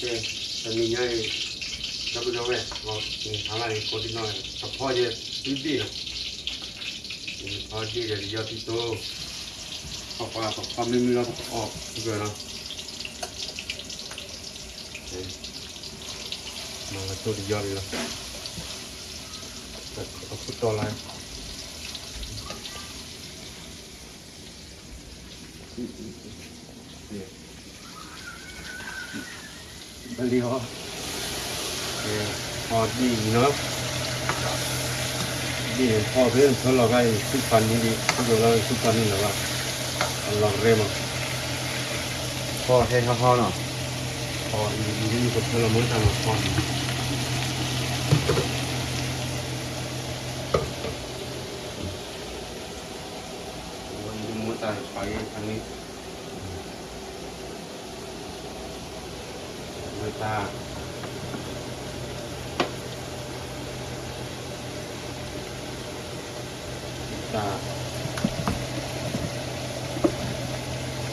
တနံၤညါအံၤ ဒီပုၢ်ဒီဝဲၢ် ဟါလၢအံၤ ကိးဒံနီၢ် ကဖီယဲ ဒ်ဒ့ၣ်နီၤ, ဖီဒ့ၣ်ဒီးယီၢ်ထံတိ, ခီပှၤပဖီမ့ၢ်မ့ၢ်လီၤ ပကအီၣ်ဂၢၢ်နီၤ, မၤလၢတိၢ်တယီၢ်လံလီၤ, အခိၣ်တီလၢ ဘၣ်လံဟီ, ဖီဒ့ၣ်အံၤနီၤ, ဒ့ၣ်ဖီဖဲဖၢလီၤဂၤအံၤ ဆူဖးန့ၣ်ဒံး ဆူဖးန့ၣ်လီၤဘၣ်, အလီၤရဲမး, ဖီဟဲဟီဟီနီၤ, ဖီအံၤဒ်ပဖၢလီၤမ့ၢ်တၢ်မၤဖီန့ၣ် ဝဲဒ်မိၢ်တၢ်ပာ်ဂ့ၤဖးန့ၣ်, ဝဲတၢ်, တၢ်,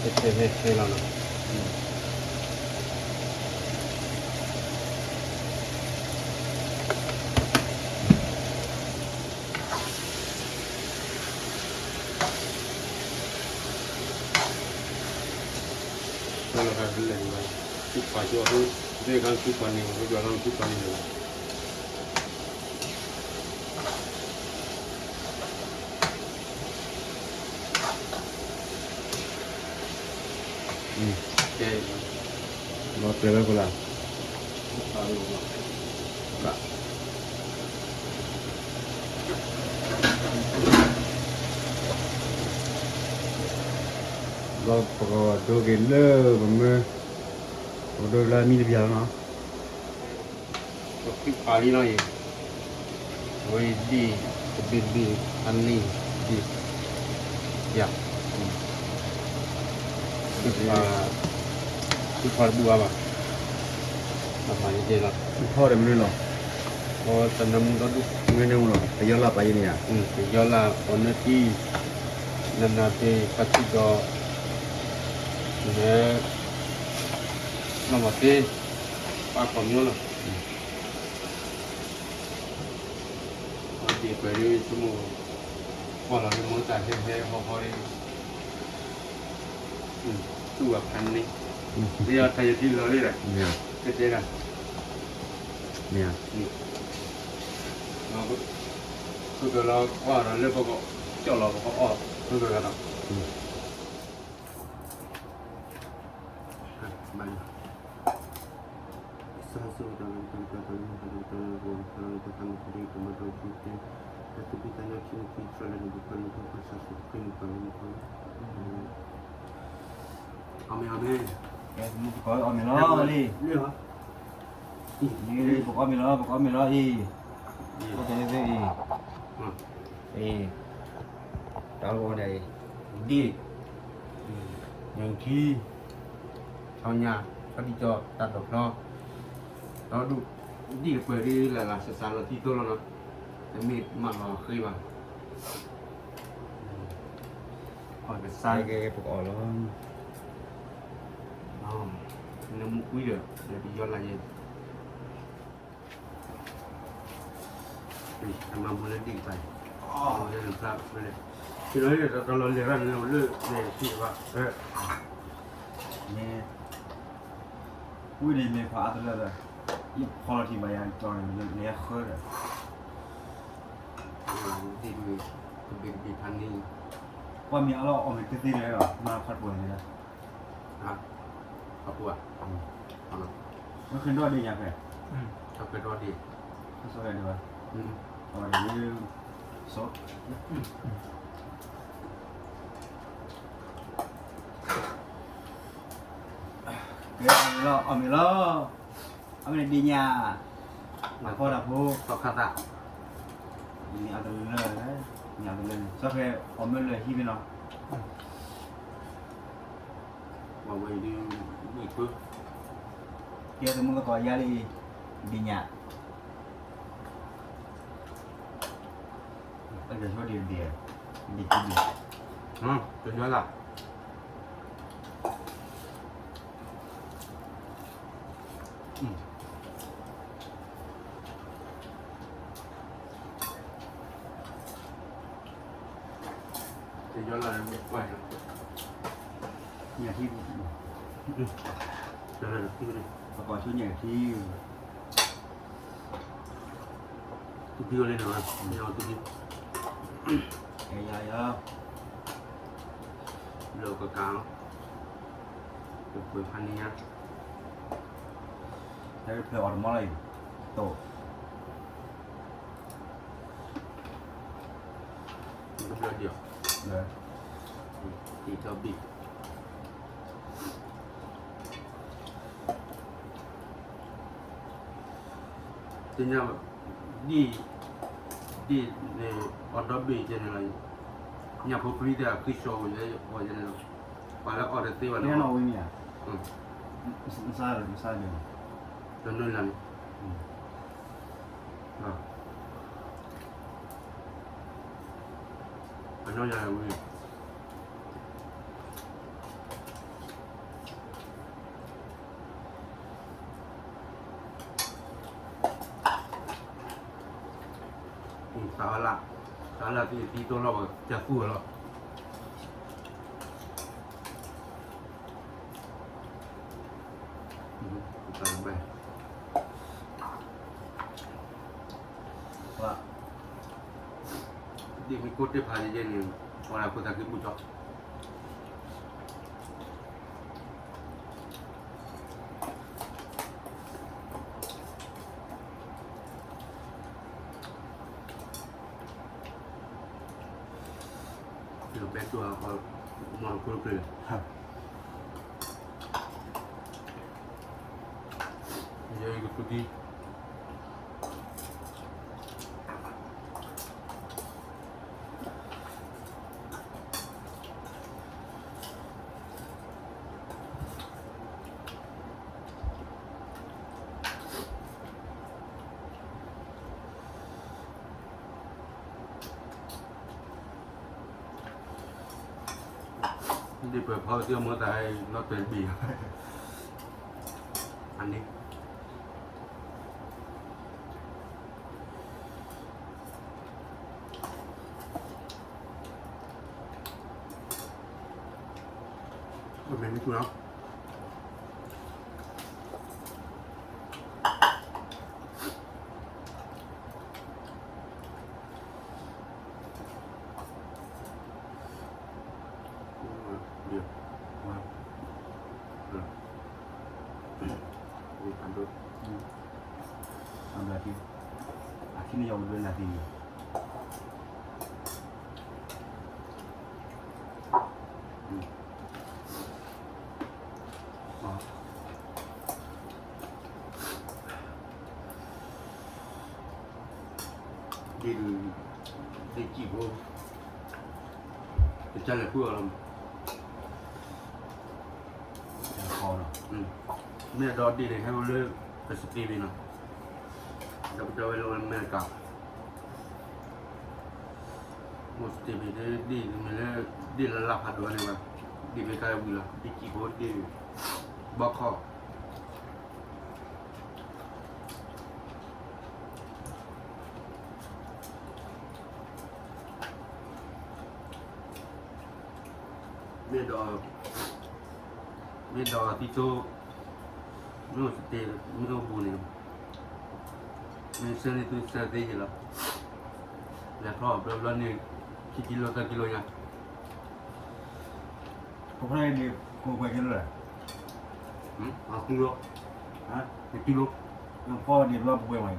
ဟဲထဲဟဲထဲလီၤနီၤ. လီၤတဲာ်ဝဲကလါ, ဘျီပကဒိက့ၤလၢပမၢ, ပကဒိလၢမံတဘျီနီၤ. ပဃုဖးလံနီၤအံၤ, အဝဲဒ့ၣ်, တဘ့ၣ်တဘ့ၣ်, ဖးန့ၣ်, ဒ့ၣ်, ယၤ, ဃုဖး, ဃုဖးတဘူၣ်အါဘၣ်, ဘၣ်မၤယဲၢ်လီၤ, ဃုဖးဒီးမနုၤလီၤ, ဃုဖးတနၢမူဒီဒူၣ်, မနၢမူလီၤ, ပယီၤလၢပာ်ယဲၢ်န့ၣ်ဧါ, ပယီၤလၢပီၣ်နၢထံ, နနၤသ့ၣ် ပှၤထံကီၢ်, လၢ နီၢ်မၤသ့, ပှၤခီပညီလီၤ. အဒ့ၣ်ပှဲၤဒ်ဆိကမိၣ်, ကွၢ်လီၤလၢမိၢ်တၢ်ဟဲဟဲဟီဟီဒ်, တူၢ်ဘၣ်ဖးန့ၣ်, ဒ်အီၤထါယထံလီၤလံဒီး, ကတဲဒၣ်, သုကလီၤကွၢ်ဒီးလၢပကကၠီၣ်လီၤပကအီၣ်, သုကဂၤဒီး အီၣ်မ့ၤအီၣ်မ့ၤ, အီၣ်မ့ၤလီၤလံ, ပကအီၣ်မ့ၤလီၤ ပကအီၣ်မ့ၤလီၤအံၤ, အိၣ်တ့ၢ်သ့ၣ်အံၤ, အံၤ, တၢ်လီၢ်န့ၣ်, ဒ့ၣ်, ညၣ်ထံ, ဆီညါ, ဆီဒံၣ်ကၠီ, တၢ်ဒိးဖျီ, ဒီဒူၣ်, ဒ့ၣ်တပှဲၤဒ်လၢ်လၢ်စးစးလီၤထံသိလီၤနီၤ, တမ့ၢ်မၤလီၤဃ့ဘၣ်, အီၣ်ကစၢ်ကဲပကအီၣ်လီၤ, နမူကွံာ်ဒီး ဒီးပယီၤလၢယဲ အမၤမူလၢဒ့ၣ်ကပၤ, လၢလၢ်ဖျါဖဲလဲၣ်, ဒီးတလီၤလဲၤရၣ်န့ၣ်လၢလဲၤထံဘၣ်, မ့ၢ်, ဝံၤဒီးမ့ၢ်ဖးအါတလၢဒီး, ယဖီလီၤထံဘၣ်ယၤကၠီန့ၣ် လဲၤဃၢဒီး, ဒ့ၣ်, ကဘ့ၣ်ကဘ့ၣ်ဖးန့ၣ်, ကွၢ်မ့ၢ်အါလီၤအီၣ်မ့ၢ်တသ့န့ၣ်ဒီး မၤခီၣ်တပှဲၤန့ၣ်ဒီး အပူၤဧါ, မ့ၢ်ဃ့ဒီဒ့ၣ်ညါဖဲ, ခီၣ်ဖဲဒီဒ့ၣ်, ခီၣ်ဖဲဒီဒ့ၣ်ဘၣ်, အဝဲဒၣ်, ဆိ, ကဲအီၣ်မ့ၤလီၤ အီၣ်မ့ၤလီၤ, အီၣ်မ့ၤဒ့ၣ်ညါ, မၤဖီတၢ်ဖိ, သီခါသး, မ့ၢ်အတလၢ, မ့ၢ်အတလၢန့ၣ် စီၤဖဲအီၣ်မ့ၤလၢဟံၣ်မ့ၢ်နီၤ ဝဲဒုး, ဝံၤဖု, ကဲသမူသကိးယါလံ, ဒ့ၣ်ညါ, အကဆိဒ့ၣ်ဒ့ၣ်, ဒ့ၣ်ဒ့ၣ်, ကယီလၢ်, ကယီလၢ်, တယီလၢပှၢ်, ညၣ်ထံ, ပကိးဆိညၣ်ထံ, သူၣ်ထံအိၣ်လၢန့ၣ်, သူၣ်ထံ, ယယယ, လၢကကၤ, ပပှဲၤဖးန့ၣ်ညါ, ဟဲဖျၢၣ်အီၤတမီလၢအံၤ, တိၢ် တဘျီဒံး, တံၤထီၣ်ဘ့ၣ်, သ့ၣ်ညါ, ဒ်, ဒ်န့ၣ်, အီၣ်ဒီဘ့ၣ်ကဲန့ၣ်လီၤ, ညၣ်ဖိပျံၤသ့ၣ်အဃံဆိးဝဲ, အီၣ်ကဲန့ၣ်လီၤ, ပှၤလၢအီၣ်တသ့ဘၣ်န့ၣ်, တနွံလၢ်န့ၣ် အညီယၤဝံၤ, သးဝဲလၢ်, သးဝဲလၢ်သံသံတိၢ်လီၢ်ဘၣ် ကသူၣ်ဝဲလီၤ. ဒ်မ့ၢ်ကိၢ်တ့ၢ်ဖးယဲန့ၣ်, ပှၤလၢဖိသၣ်က့ၤဘူၣ်ကၠီ ဒီးဘဲတိၢ်အီၤ, မီၢ်တခိၣ်တကျၢၤ, ယကသူၣ်ဒံး ဒ်ပှဲၤဖီကသံၣ်အမိၢ်သးဟဲ နီၢ်တဲတဘ့ၣ်, အန့ၣ် မ့ၢ်မ့ၢ်ထူလီၤ. ဒ်, ဒ်စံၣ်ဖိ, ကစၢ်လဲၤဃုအီၤလီၤ. မ့ၢ်အဒီးဒ်န့ၣ် ဟဲအိၣ်လၢ Pacific နီၤ, ဒီးပတဲဝဲလၢအမဲရကၤ Pacific ဒ်မ့ၢ်လၢ ဒ်လၢလၢဖးဒိၣ်န့ၣ်ဘၣ်, ဒ်မ့ၢ်ကါဝံၤလီၤ, ဒ်စံၣ်ဖိဒ် ဘီခီ မ့ၢ်ဒီး, မ့ၢ်ဒီးသံသိ, မ့ၢ်အိၣ်စတ့, မ့ၢ်အိၣ်ဘူးန့ၣ်, မ့ၢ်ဆၢန့ၢ်သုဆၢသ့ယဲလီၤ. လဲၤဖျီအီၤဘျီဘျီန့ၣ်, ခံကံလိသၢကံလိညါ. ဖိခွါန့ၣ် ကိးပှဲၤက့ၤလၢ, အတူလီၤ, အတူလီၤ, ဖီဒံးဘျီပှဲၤမး,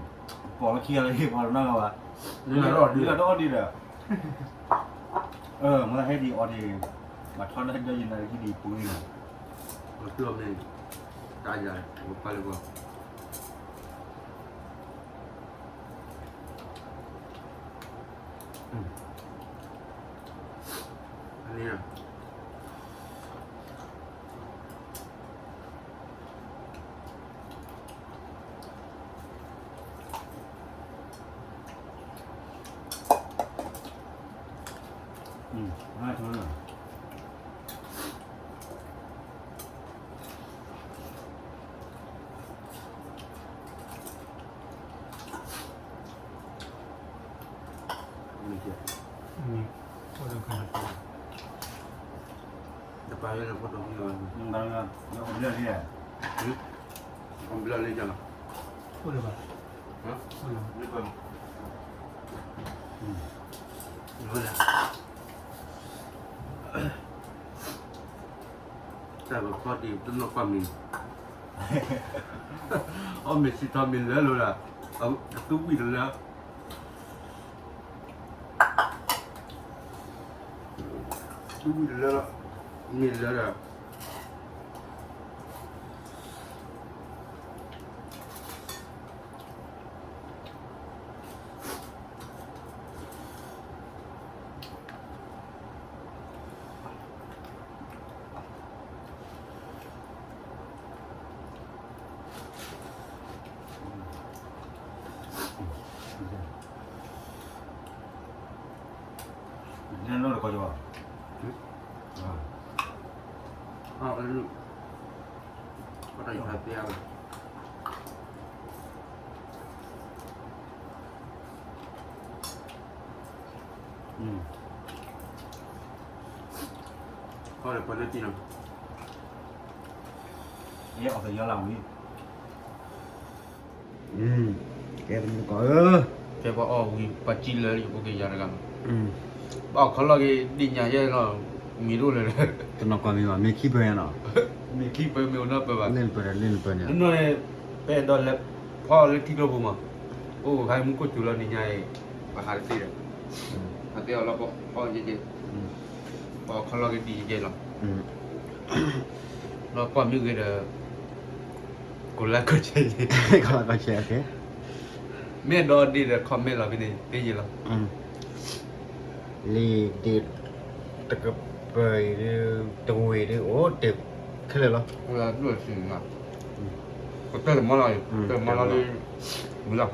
ကိးလၢခံဂၤလၢဟ့ၣ်ပှၤတနီၤဂၤဘၣ်, ဒ်ဒီးဒ်ဒီး, မ့ၢ်ဟဲဒံးအီၤဒံး, ဘၣ်ထီၣ်ဒၣ်ကၠီယနၤလၢခံဒံးပူၤန့ၣ်, အတူအီၤမ့ၢ်, တၢ်ယၤ, ပှၤလၢပှၤ အန့ၣ်, အ တပာ်လၢဖီၣ်တီမ့ၢ်ဘၣ်, ဘျၢလံ, ဘျၢလံ, တၢ်ပဖီၣ်တံၢ်တနီၢ်ကီၢ်မံၤ, အီၣ်မ့ၤဆံထီမ့ၤလၢလိာ်ဒၣ်, အသူဝံၣ်တလၢ သူဝံၣ်တလၢလီၤ, မ့ၢ်လၢဒီး နလီၢ်တကီၢ်ကီၢ်, အတၢ်ယဖးသ့အါဘၣ်, အီၣ်လၢပှၤလၢတံၢ်နီၤ, ယအီၣ်သယီလၢဝံၤ ကဲသမူသကိးဧၢ, ကဲပှၤအီၣ်ဝံၤ ပှၤစံလၢယဖိက့ၤယၤတဂၤလီၤ, ဘၣ်အီၣ်ခီလီၢ်က့ၤဒ်ညါယဲလီၤ, မံၤဒိၣ်လၢာ်လၢာ်, တနီၤကီၢ်မံၤဘၣ် မ့ၢ်ခံပၢၤညါနီၤ, မ့ၢ်ခံပၢၤမ့ၢ်အိၣ်နီၢ်ပၢၤဘၣ်, လ့ၣ်နပၢၤလ့ၣ်နပၢၤန့ၣ်, နနီၢ်န့ၣ် ပအဲၣ်ဒိးလဲၤဖီၣ်လၢထံကျိပူၤမး, အိၣ်ခါမူခိၣ်စူၤလီၤနံၤညါအံၤ, ပဟးတသ့ဒီး, ဟးသ့အီၤလီၤပအီၣ်ယဲကဲ, ပအီၣ်ခီလီၢ်က့ၤဒ်ယဲကဲလီၤ ဒီးကွၢ်မ့ၢ်ဂ့ၤဒီး ကိးလၢကီၢ်ဆဲး, ကီးလၢကီၢ်ဆဲး, မ့ၢ်ဒီဒ့ဒီး comment လီၤဖဲန့ၣ် သ့ယဲလီၤ, လံာ်ဒ့ တကပၤအံၤဒုး တဝ့ၢ်ဒုး အိၣ်တ့ၢ်ခဲလၢာ်လီၤ, ပတၢၢ်တမီလီၤ, တၢၢ်မီလီၤလံ, မုၢ်လီၤ,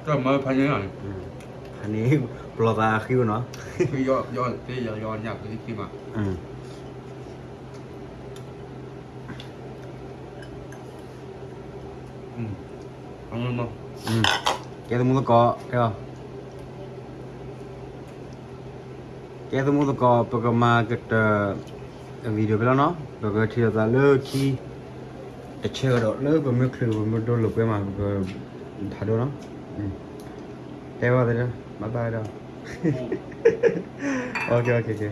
တၢၢ်မီဖးညါလီၤ, ဖးန့ၣ် ပလီၢ်သးအဃံအိၣ်နီၤ, ယီယီညၣ်ကလံခံမး ကဲသမူသကိး, ကဲသမူသကိး ပကမၤကတၢၢ် video ဖဲလီၤနီၤ, ပကထံၣ်လိာ်သးလၢခံ, တဆၢကဒီးလၢပမ့ၢ်ချုးပမ့ၢ်ဒိလိာ်ကွဲမး ပကဖးဒိၣ်နီၤ, တဲဝဲသ့ၣ်, မၤဘၣ်ဝဲဒီး, ကဲကဲကဲ